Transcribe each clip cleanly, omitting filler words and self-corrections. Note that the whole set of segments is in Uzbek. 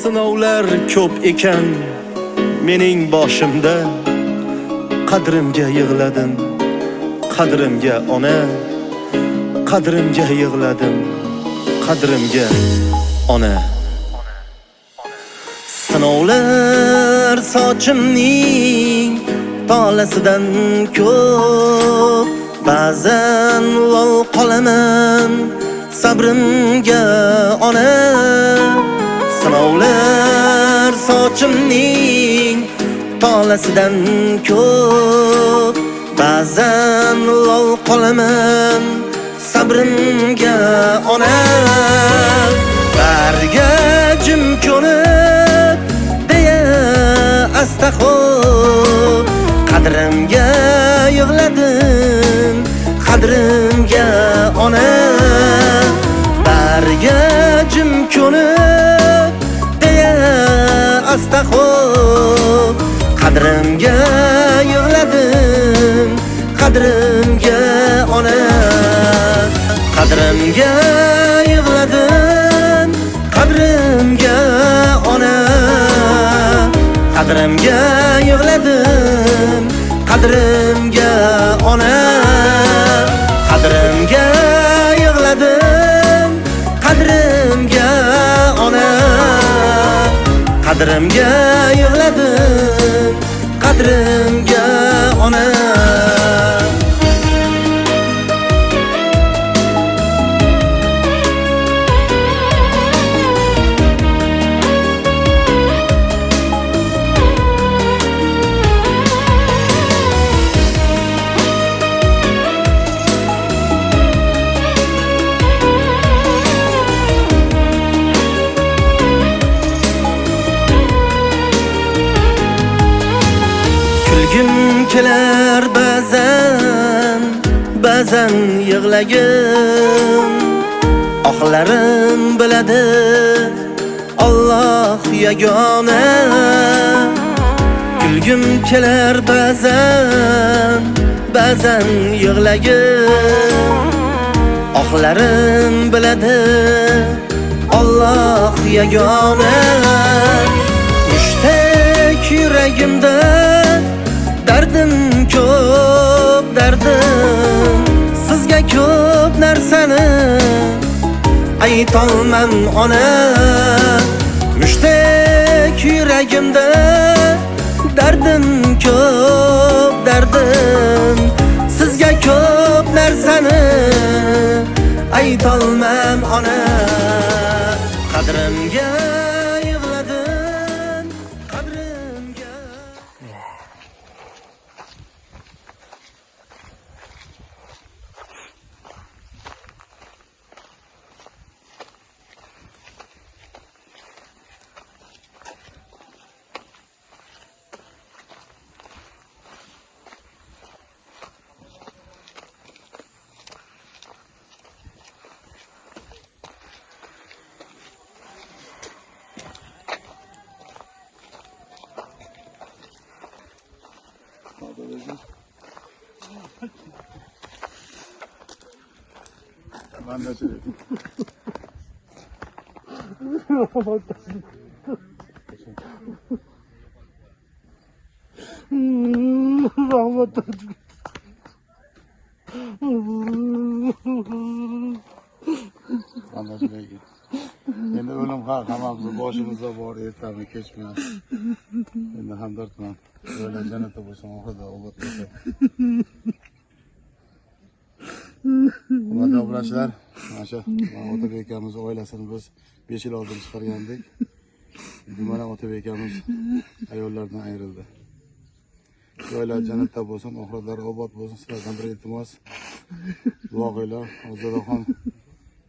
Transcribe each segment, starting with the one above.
Sinovlar ko'p ekan mening boshimda. Qadrimga yig'ladim, qadrimga ona. Qadrimga yig'ladim, qadrimga ona. Sinovlar sochimning tolasidan ko'p. Ba'zan lol qolaman sabrimga ona. Sinovlar sochimning tolasidan ko'p. Ba'zan lol qolaman sabrimga ona. Barga jim ko'nib deya asta xo'p. Qadrimga yig'ladim, qadrimga ona. Barga jim ko'nib deya asta xo'p. Qadrimga yig'ladim, qadrimga ona. Qadrimga yig'ladim, qadrimga ona. Qadrimga yig'ladim, qadrimga ona. Qadrimga yig'ladim, qadrimga ona. Qadrimga yig'ladim, qadrimga ona. Kulgim kelar ba'zan, ba'zan yig'lagim. Ohlarim biladi Alloh yagona. Kulgim kelar ba'zan, ba'zan yig'lagim. Ohlarim biladi Alloh yagona. Mushtdek yuragimda dardim ko'p, dardim. Sizga ko'p narsani aytolmam ona. Mushtdek yuragimda dardim ko'p, dardim. Sizga ko'p narsani aytolmam ona. Qadrimga yig'ladim, qadrimga. Ben de söyleyeyim. Rahmat. Ben de söyleyeyim. Endi o'lim haq, hammamizni boshimizda bor, ertami kechmi. Endi hamdardman. Joylar jannatda bo'lsin, oxirida obod bo'lsin. Hurmatli obunachilar, mana shu Otabek akamiz oilasini biz 5 yil oldin chiqargandik. Bugun mana Otabek akamiz ayollardan ayrildi. Joylar jannatda bo'lsin, oxiratlari obod bo'lsin. Sizlardan bir iltimos, duo qilinglar. Ozodaxon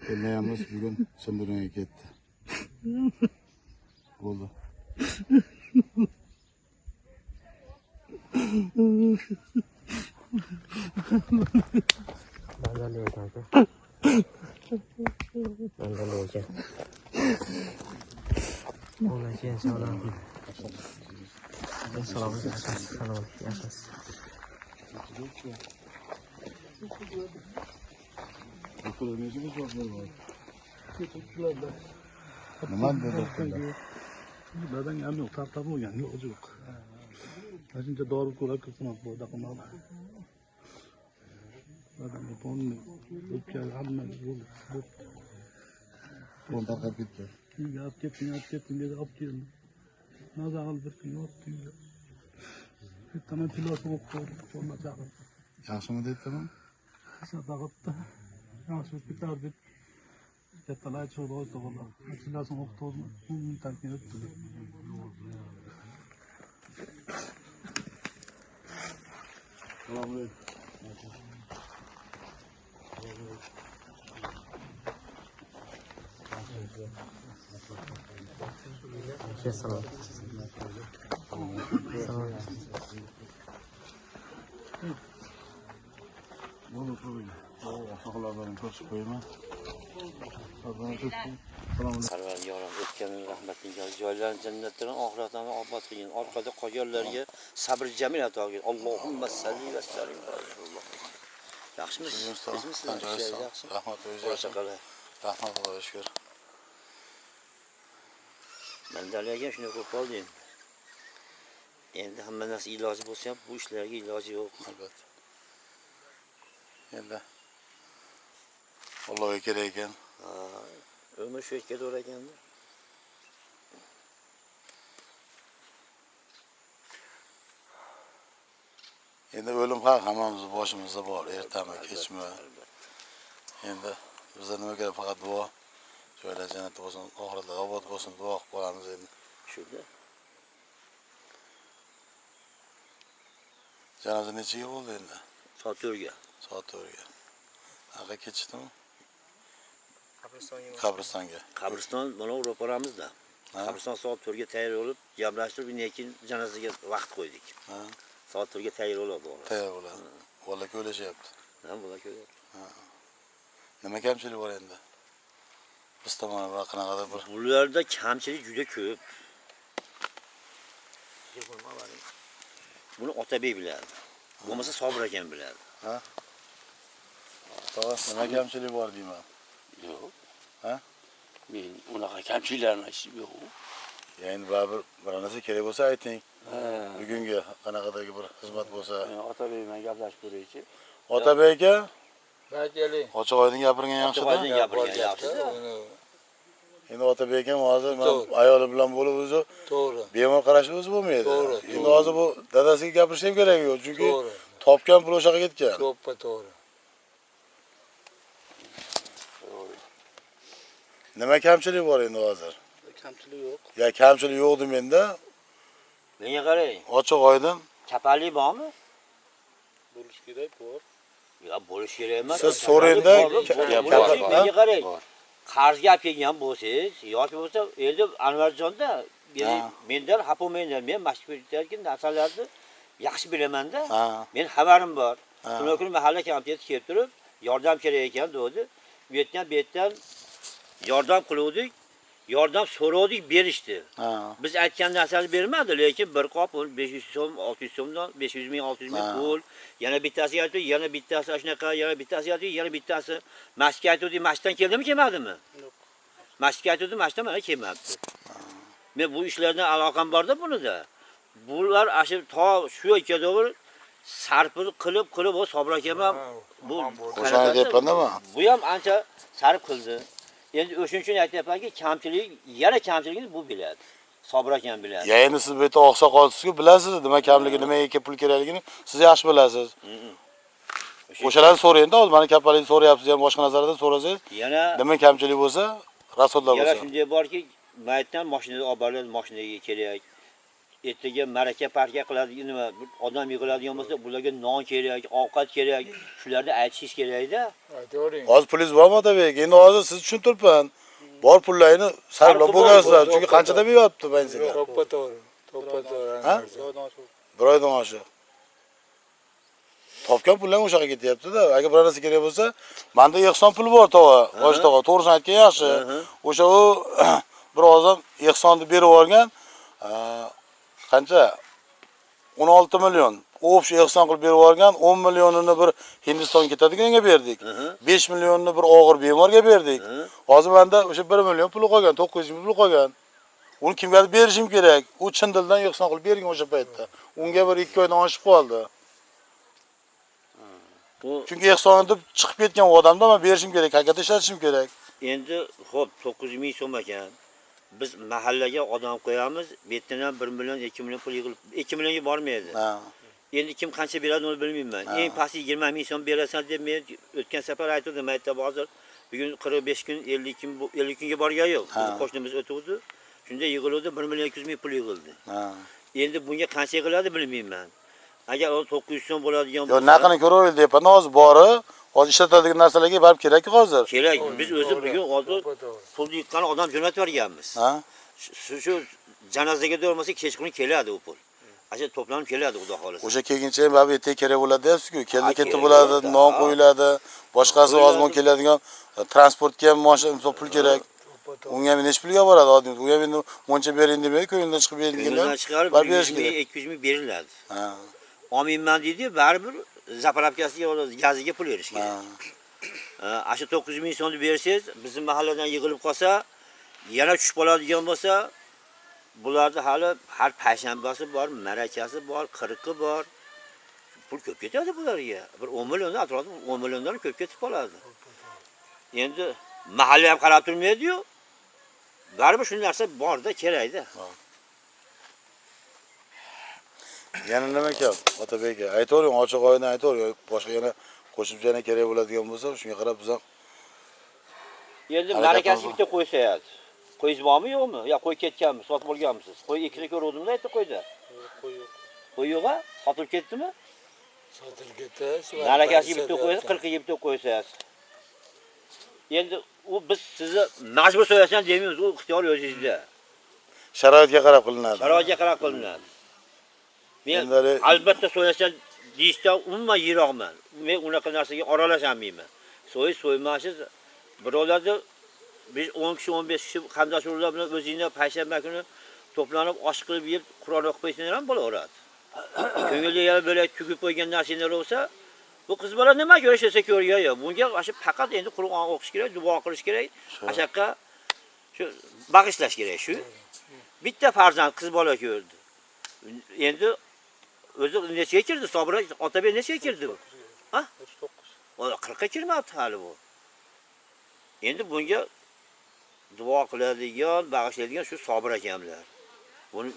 kelmayamiz, bugun chin dunyoga ketdi. Bo'ldi. Manzarali ekan aka. Manzarali ekan. Onachi sog'lom. Salomat yashasiz, salomat yashasiz. Nima dedi? Dadang ham yo'q, tartib bo'lgan, yo'q yo'q. Mana shuncha dori ko'rib kirsin bu qilmadi. Dadam polni o'pka hamma yo'l bo'pti. Qo'l tarqab ketdi. Uyga olib ketding, olib ketding dedi, olib keldi. Maza qilib bir kun yotdi uyda. Ertaman tilosini o'qib qo'ydi, qo'lma chaqirdi. Yaxshimi deydimi? Sadaqa qilibdi. Yaxshi bo'lib ketar deb kattalar aytishdi, o'g'illar. Tilosini o'qib qo'ydi, 10 minutdan keyin o'tdi. Assalomu alaykum. Aka salom. Salom. Bo'ldi, qo'ying. Oqsoqollardan ko'rsatib qo'yaman. Assalomu alaykum. Parvardigorim o'tganning rahmatiga joylarini jannatdan oxiratlarni obod qilgin. Orqada qolganlarga sabr jamil ato qilgin. Allohumma salli va sallim alayhi. Yaxshimisiz? Sizmisizlar? Ishlaringiz yaxshimi? Rahmat, o'zingiz Bola yaxshi. chaqalar. Rahmat, Xudoga shukr. Mandali aka shunday bo'lib qoldi endi. Endi hamma narsa iloji bo'lsa ham bu ishlarga iloji yo'q. Albatta. Endi Allohga kerak ekan. Ha, umr shu yerga to'g'ri ekanda. Endi o'lim haq hammamizni boshimizda bor, ertami, kechmi. Albatta. Endi bizda nima kerak, faqat duo. Joylar jannatda bo'lsin, oxiratlar obod bo'lsin, duo qilib qolamiz endi. Shunda. Janoza nechaga bo'ldi endi? Soat 4ga. Soat 4ga. Aqa ketishdimi? Qabristonga. Qabriston mana ro'paramizda. Ha? Qabriston soat 4ga tayyor bo'lib, gaplashtirib, undan keyin janozaga vaqt qo'ydik. Ha? Soat 4ga tayyor bo'ladi o'g'lim. Tayyor bo'ladi. Bola ko'ylashyapti. Ha, bular ko'ryapti. Nima kamchilik bor endi? Biz tomondan bir qanaqadir bir Bularda kamchilik juda ko'p. Buni Otabek biladi. Bo'lmasa Sobir akam biladi. Tog'a, nima kamchilik bor deyman. Yo'q. Ha? Men unaqa kamchiliklarni aytishim yo'q. Ya endi baribir bir narsa kerak bo'lsa ayting. Ha. Bugungi qanaqadagi bir xizmat bo'lsa. Men Otabek bilan gaplashib ko'raychi. Otabek aka, Keling. ochiq oydin gapirgan Ochiq yaxshida. oydin gapirgan yaxshi. Endi Otabek akam hozir mana To'g'ri. ayoli bilan bo'lib o'zi To'g'ri. bemor qarashi o'zi bo'lmaydi. To'g'ri, Endi hozir bu dadasiga gapirish ham keragi yo'q, chunki To'g'ri. topgan pul o'sha yoqqa ketgan. To'ppa to'g'ri. Nima kamchilik bor endi hozir? Kamchilik yo'q. Ya kamchilik yo'q demenda, Menga qarang, ochiq oydin kapallik bormi? Bo'lish kerak, bor. Ya bo'lish kerak emas. Siz so'rangda, Menga ha? qarang. Qarzga olib kelgan bo'lsangiz yoki bo'lsa endi Anvarjonda mendan xafa bo'lmanglar. Men masjiddagi narsalarni yaxshi bilamanda. Ha. Men xabarim bor. Ha. Shunday kuni mahalla komiteti kelib turib, yordam kerak ekan dedi. Bu yerdan bu yerdan yordam qiluvdik. Yordam so'rovdik, berishdi. Ha. Biz aytgan narsani bermadi, lekin bir qop 500 so'm, 600 so'mdan 500 ming, 600 ming Ha. pul, yana bittasi aytdi, yana bittasi shunaqa, yana bittasi aytdi, yana bittasi masjidga aytdi, masjiddan keldimi, kelmadimi? Yo'q. Masjidga aytdi, masjiddan mana kelmabdi. Men bu ishlardan aloqam borda bunida. Bular ashu to shu ikkadovi sarfini qilib qilib o Sobir akam ham bu O'shani aytyapman-da man. Bu ham ancha sarf qildi. Endi o'shuning uchun aytyapmanki, kamchilik, yana kamchiligini bu biladi. Sobir akam biladi. Ya endi siz bu yerda oqsoqolsizku, bilasiz nima kamligini, nimaga pul kerakligini siz yaxshi bilasiz. O'shalarni so'rang-da, hozir mana kapalikni so'rayapsiz, ham boshqa narsalardan so'rasangiz, Yana nima kamchilik bo'lsa, rasodlar yana bo'lsa. shunday borki, maytdan mashinada olib boriladi, mashinaga kerak. Ertaga ma'raka parka qiladi, nima odam yig'iladigan bo'lsa, bularga non kerak, ovqat kerak. Shularni aytishingiz kerakda. Aytavering. Hozir pulingiz bormi Otabek? Endi hozir siz tushuntiribman. Bor pullarni sarflab bo'lgansizlar, chunki qanchada beryapti benzinga? To'ppa to'g'ri. To'ppa to'g'ri. Ha? Bir oydan oshiq. Topgan pullar o'sha yoqqa ketyapti-da. Agar bir narsa kerak bo'lsa, menda ehson puli bor tog'a, Hoji tog'a, to'g'risini aytgan yaxshi. O'sha u bir odam ehsonni berib yuborgan, qancha? 16 million. Общий ehson qilib berib yuborgan, 10 millionini bir Hindistonga ketadiganga berdik. 5 millionini bir og'ir bemorga berdik. Hozir menda o'sha 1 million puli qolgan, 900 ming puli qolgan. Uni kimgadir berishim kerak. U chin dildan ehson qilib bergan o'sha paytda. Unga bir 2 oydan oshib qoldi. Chunki ehson deb chiqib ketgan u odamda men berishim kerak, haqiqatda ishlatishim kerak. Endi xo'p 900 ming so'm ekan. Biz mahallaga odam qo'yamiz, bu yerdan ham 1 million, 2 million pul yig'ilib, 2 millionga bormaydi. Ha. Endi kim qancha beradi uni bilmayman. Eng pasti 20 ming so'm berasan deb men o'tgan safar aytdim, aytdi hozir bugun 45 kun, 50 kun, 50 kunga borgan yo'q. Biz qo'shnimiz o'tuvdi. Shunda yig'ildi 1 million 200 ming pul yig'ildi. Ha. Endi bunga qancha yig'iladi bilmayman. Agar u 900 so'm bo'ladigan Yo, naqini ko'raveraylik deyapman. Hozir bori, hozir ishlatadigan narsalarga barib kerak-ku hozir. Kerak. Biz o'zi bugun hozir pulni yiqqan odam jo'natib yuborganmiz. Ha? Shu janozaga bo'lmasa kechqurun keladi u pul. Asha to'planib keladi xudo xolasa. O'sha kelguncha ham baribir ertaga kerak bo'ladi deyapsiz-ku. Keldi ketdi bo'ladi, non qo'yiladi, boshqasi ozmon keladigan transportga ham mashina pul kerak. Unga ham necha pulga boradi oddiy. U ham endi moncha bering demaydi, ko'ngildan chiqib bering deganlar. Chiqarib 100 ming, 200 ming beriladi. Ha. Olmayman deydi, baribir zapravkasiga, gaziga pul berish kerak. Asha 900 ming so'mni bersangiz, bizning mahalladan yig'ilib qolsa, yana tushib qoladigan bo'lsa, bularda hali har payshanbasi bor, ma'rakasi bor, qirqi bor. Pul ko'p ketadi bularga. Bir 10 milliondan atrofida 10 milliondan ko'p ketib qoladi. Endi mahalla ham qarab turmaydi-yu. Baribir shu narsa borda kerakda. Yana nima gap, Otabek aka, aytavering, ochiq oydin aytavering, boshqa yana qo'shimcha yana kerak bo'ladigan bo'lsa, shunga qarab biz ham endi ma'rakasi bitta qo'ysayadi. Qo'yingiz bormi yo'qmi? Yo qo'y ketganmi, sotib olganmisiz? Qo'y ikkita ko'ruvdimda aytdi qo'yda. Qo'y yo'q. Qo'y yo'q-a? Sotilib ketdimi? Sotilib ketdi. Ma'rakasiga bitta qo'ysa, 40 ga bitta qo'ysangiz. Endi u biz sizni majbur so'yasan demaymiz, u ixtiyor o'zingizda. Sharoitga qarab qilinadi. Sharoitga qarab qilinadi. Men albatta so'yasan deyishdan umuman yiroqman. Men unaqa narsaga aralashamayman. So'yish so'ymashiz birovlarni biz 10 kishi, 15 kishi qarindosh urug'lar bilan o'zingni payshanba kuni to'planib osh qilib yeb, Qur'on o'qib qo'ysanglar ham bo'laveradi. Ko'ngilga yana bo'lak tugib qo'ygan narsalar bo'lsa, bu qiz bola nima ko'rishsa ko'rgan yo'q. Bunga o'sha faqat endi Qur'on o'qish kerak, duo qilish kerak, o'sha yoqqa shu bag'ishlash kerak shu. Bitta farzand qiz bola ko'rdi. Endi o'zi nechaga kirdi? Sobir Otabek nechaga kirdi bu? Ha? 39. 40 ga kirmabdi hali bu. Endi bunga duo qiladigan, bag'ishlaydigan shu Sobir akamlar. Buni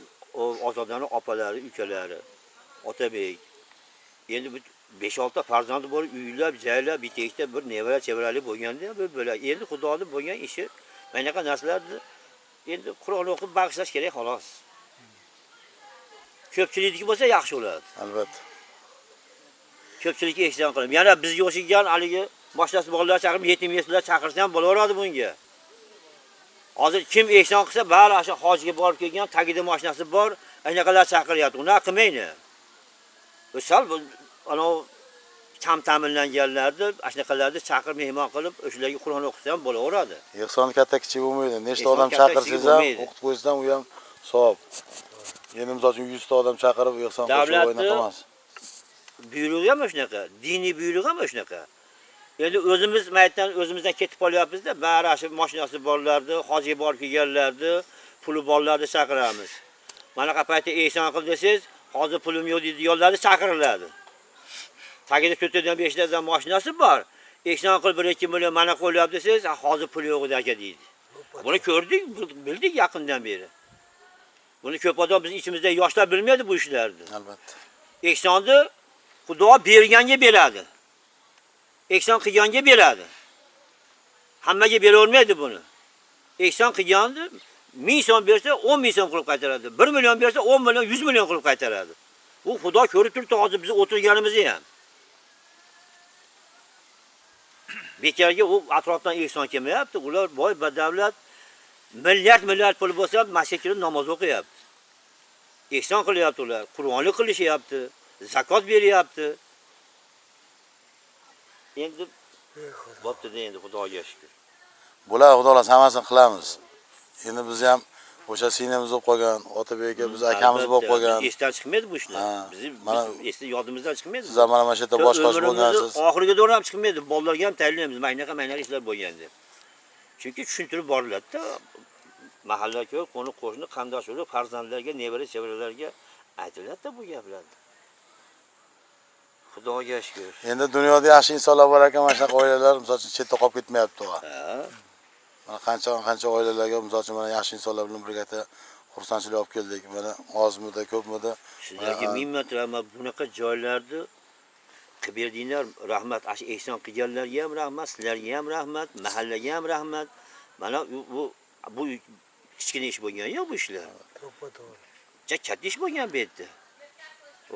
Ozodani opalari, ukalari, Otabek. Endi bu 5-6 ta farzandi bor, uylab, jaylab, bitta ikkita bir nevara, chevarali bo'lganda bu bo'lak. Endi Xudoning bo'lgan ishi mana narsalarni endi Qur'on o'qib bag'ishlash kerak xolos. Ko'pchilikniki bo'lsa yaxshi bo'ladi. Albatta. Ko'pchilikka ehson qilib, yana bizga o'xshagan haligi mashinasi bolalar chaqirib, yetim yesirlar chaqirsa ham bo'laveradi bunga. Hozir kim ehson qilsa, bari o'sha hojiga borib kelgan, tagida mashinasi bor, anaqalar chaqiryapti. Unaqa qilmaydi. Sal ana kam ta'minlanganlarni, ashnaqalarni chaqirib mehmon qilib, o'shalarga Qur'on o'qisa ham bo'laveradi. Ehson katta kichik bo'lmaydi. Nechta odam chaqirsangiz ham, o'qitib qo'ysangiz ham u ham savob. Endi misol uchun 100 ta odam chaqirib ehson qilish o'ynaqa emas. Buyrug'i ham shunaqa, diniy buyrug'i ham shunaqa. Endi o'zimiz maytdan o'zimizdan ketib qolyapmiz-da, bari shu mashinasi borlarni, hojiga borib kelganlarni, puli borlarni chaqiramiz. Manaqa paytda ehson qil desangiz, hozir pulim yo'q deydiganlarni chaqiriladi. Tagida 4tadan 5tadan mashinasi bor. Ehson qil 1-2 million mana qo'ylyapti desangiz, hozir pul yo'q edi aka deydi. Buni ko'rdik, bildik yaqindan beri. Buni ko'p odam biz ichimizda yoshlar bilmaydi bu ishlarni. Albatta. Ehsonni Xudo berganga beradi. Ehson qilganga beradi. Hammaga bera olmaydi buni. Ehson qilganni 1000 so'm bersa 10 ming so'm qilib qaytaradi. 1 million bersa 10 million, 100 million qilib qaytaradi. Bu Xudo ko'rib turibdi hozir biz o'tirganimizni ham. Bekarga u atrofdan ehson kelmayapti. Ular boy badavlat milliard milliard pul bo'lsa ham masjidga kirib namoz o'qiyapti. Ehson qilyapti ular, Qur'onlik qilishyapti, zakot beryapti. Endi bo'pti endi Xudoga shukr. Bular Xudo xohlasa hammasini qilamiz. Endi biz ham o'sha singlimiz bo'lib qolgan, Otabek aka biz akamiz bo'lib qolgan. Esdan chiqmaydi bu ishlar. Bizni esda yodimizdan chiqmaydi. Siz ham mana shu yerda bosh-qosh bo'lgansiz. Oxiriga to'g'ri ham chiqmaydi. Bolalarga ham tayinlaymiz. Mana bunaqa ishlar bo'lgan deb. Chunki tushuntirib boriladi-da. Mahalla ko'p, qo'ni qo'shni, qarindosh urug', farzandlarga, nevara chevaralarga aytiladi bu gaplar. Xudoga shukr. Endi dunyoda yaxshi insonlar bor ekan, mana shunaqa oilalar misol uchun chetda qolib ketmayapti. Mana qancha oilalarga misol uchun mana yaxshi insonlar bilan birga xursandchilik olib keldik. Mana ozmida, ko'pmida. Sizlarga ming marta rahmat, bunaqa joylarni qilib berdinglar, rahmat. Ash ehson qilganlarga ham rahmat, sizlarga ham rahmat, mahallaga ham rahmat. Mana bu kichkina ish bo'lgan yo'q bu ishlar. To'ppa-to'g'ri. Katta ish bo'lgan bu yerda.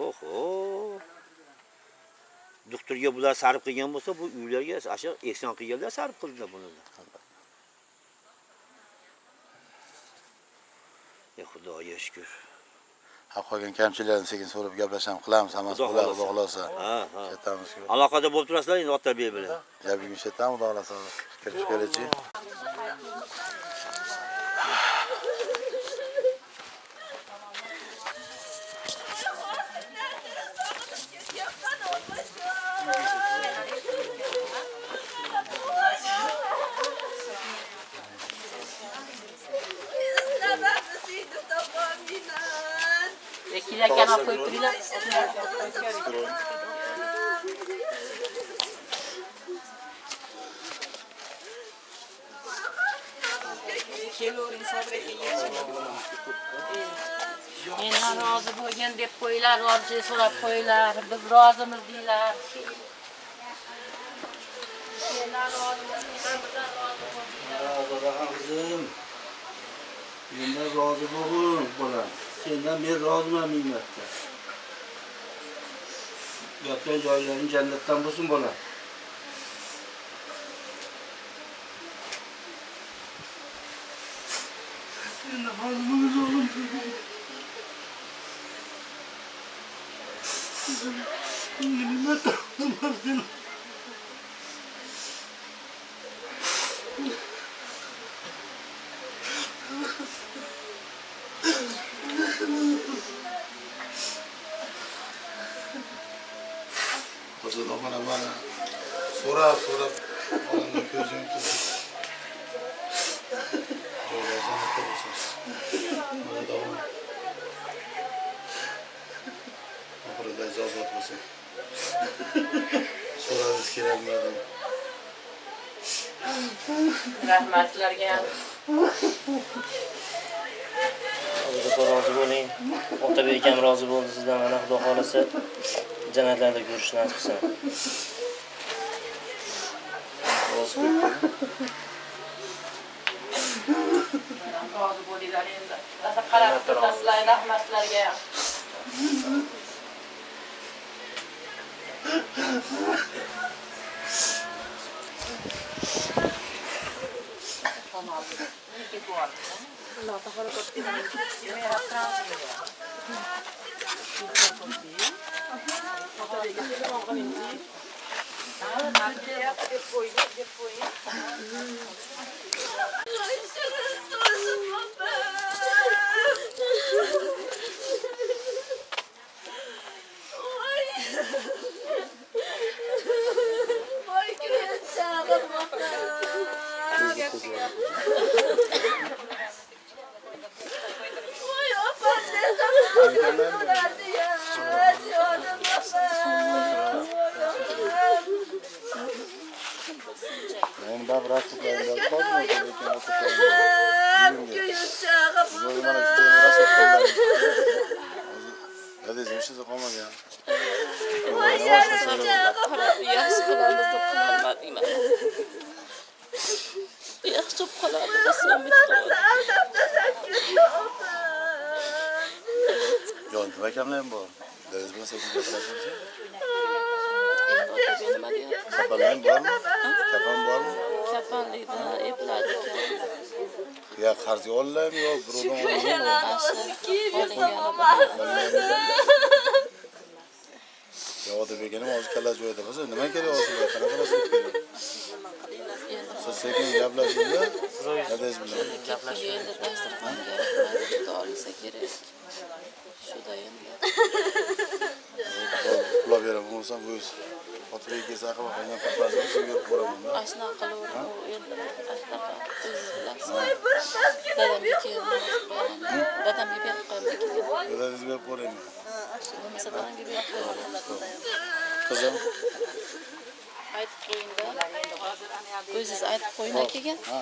Oho. Doktorga bular sarf qilgan bo'lsa, bu uylarga asha ehson qilganlar sarf qildilar buni. Ya Xudoga shukr. Ha, qolgan kamchiliklarni sekin so'rab gaplashamiz, qilamiz, hammasi bo'ladi, Xudo xolasa. Ha, ha. Chetamiz. Aloqada bo'lib turasizlar endi Otabek bilan. Ya bugun chetamiz, Xudo xolasa. Kirib chiqaylikchi. Mendan rozi bo'lgin deb qo'ylar, rozi so'rab qo'ylar, biz rozimiz deylar. Mendan rozimiz, bizdan rozi bo'linglar. Qizim, mendan rozi bo'l, bolam. Sendan men roziman ming marta. Yotgan joylaring jannatdan bo'lsin, bolam. Endi hozir o'g'lim. Nima qildim? Hozir mana mana so'rab onamning ko'zini tutib. Joylar jannatda bo'lsin. Mana davom. Oxirida ijozat bo'lsin. So'rabimiz kerakmadi. Rahmat sizlarga. Alloh rozi bo'ling. Otabek akam rozi bo'ldi sizdan, mana Xudo xolasa jannatlarda ko'rish nasib qilsin. Rozi bo'linglar endi. Rosa qarab turasizlar, rahmat sizlarga ham. Bo'lmasam o'z Otabek kelsa qilib qo'ygan papasini shunga berib qo'yaman. Ashna qilaverib, u endi shunaqa o'zingiz bilasiz. Dadamga keyin qo'yaman. Dadamga berib qo'yaman keyin. Dadangizga berib qo'yaymi? Bo'lmasa dadamga berib qo'yaman. Qizim, Aytib qo'ying-da. O'zingiz aytib qo'ying akaga. Ha.